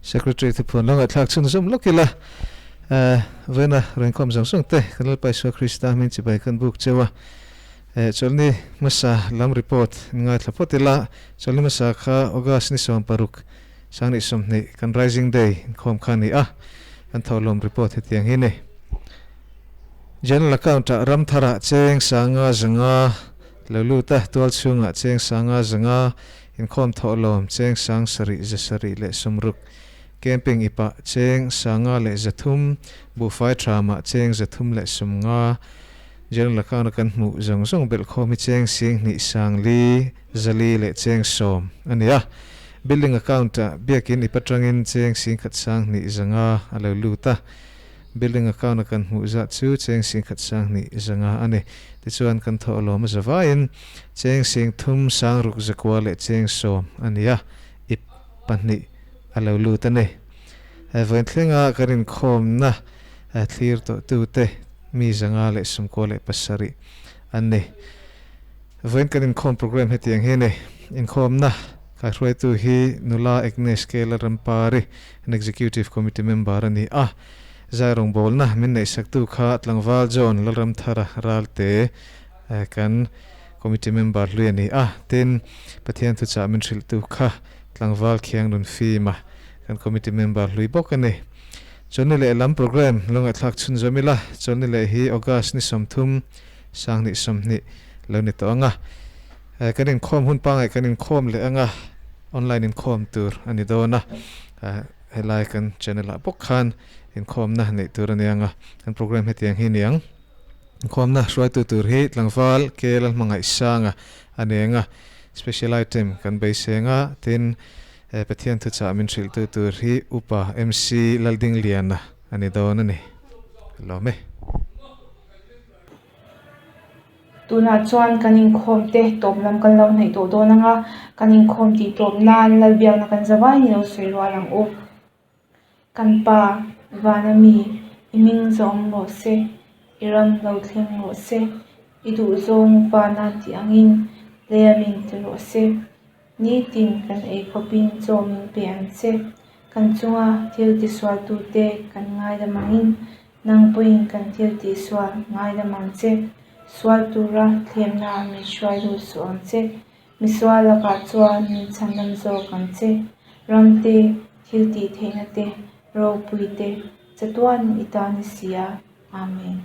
Secretary thuphuan lo ngaihthlak chhun zawm lawk ila, Vena Rainkhawm zawng zawng te kan Lalpa Isua Krista hming chibai kan buk cheu a. Chawlhni hmasa lam report ngaithla phawt ila, chawlhni hmasa kha August ni 16, 2020 kan Rising Day inkhawm kha a ni a, kan tholawm report hetiang hi a ni. General Account-ah Ramtharah cheng sanga zanga lo lut a, tual chhungah cheng sanga zanga inkhawm thawhlawm cheng sang sarih zasarih leh sawmruk, camping ipah cheng sanga leh zathum, buhfai thamah cheng zathum leh sawmnga, General account a kan hmuh zawng zawng belh khawm hi cheng sing hnih sang li, zali leh cheng sawm a ni a. Building account ah biakin ip atangin cheng sing khat sang hnih zanga a lo lut a. Building account a kan hmuh zah chu cheng sing khat sang hnih zanga a ni. Tichuan kan thawh lawm a zavaiin cheng sing thum sang ruk zakua leh cheng sawm a ni a, ip pahnih a lo lut a ni. Vawiin thlenga kan inkhawmna thlir tawhtute mi 197 an ni. Vawiin kan inkhawm program hetiang hi a ni. Inkhawmna kaihruaitu hi Nula Agnes K. Lalrampari, an Executive Committee member a ni a. Zai rawngbawlna min neihsaktu kha Tlangval John Lalramthara Ralte kan Committee member hlui a ni a. Tin, Pathian thuchah min hrilhtu kha Tlangval Khiang Nunfima kan Committee member hlui bawk a ni. Chawlhni leh lam programme lo ngaihthlak chhun zawm ila, chawlhni leh hi August ni 30, 2020 lo ni tawh ang a. Kan inkhawm hun pangngai kan inkhawm leh ang a, online inkhawm tur a ni dawn a. Helai kan channel ah bawk khan inkhawmna neih tur a ni ang a, kan programme hetiang hi a ni ang. Inkhawmna hruaitu tur hi Tlangval K Lalhmangaihsanga a ni ang a, special item kan beiseng a, tin, He Pathian thuchah min hrilhtu tur hi Upa MC Laldingliana a ni dawn a ni. Lawm e. Tunah chuan kan inkhawm te tawp lam kan lo hnaih tawh dawn ang a, kan inkhawm tih tawp nan Lalbiakna kan za vai ni lo sawi rual ang u. Kan Pa, Vana mi, i hming zawng rawh se, i ram lo thleng rawh se, i duhzawng Vana tih angin lei a min ti rawh se. Nitin kan ei khawpin chaw min pe ang che. Kan chunga thil tisualtute kan ngaidam angin nang pawhin kan thil tihsual ngaidam ang che. Sual tura thlemnaah min hruai lut suh ang che. Misual lakah chuan min chhandam zawk ang che. Ramte, thil tih theihna te, ropui te, chatuan i ta ni si a. Amen.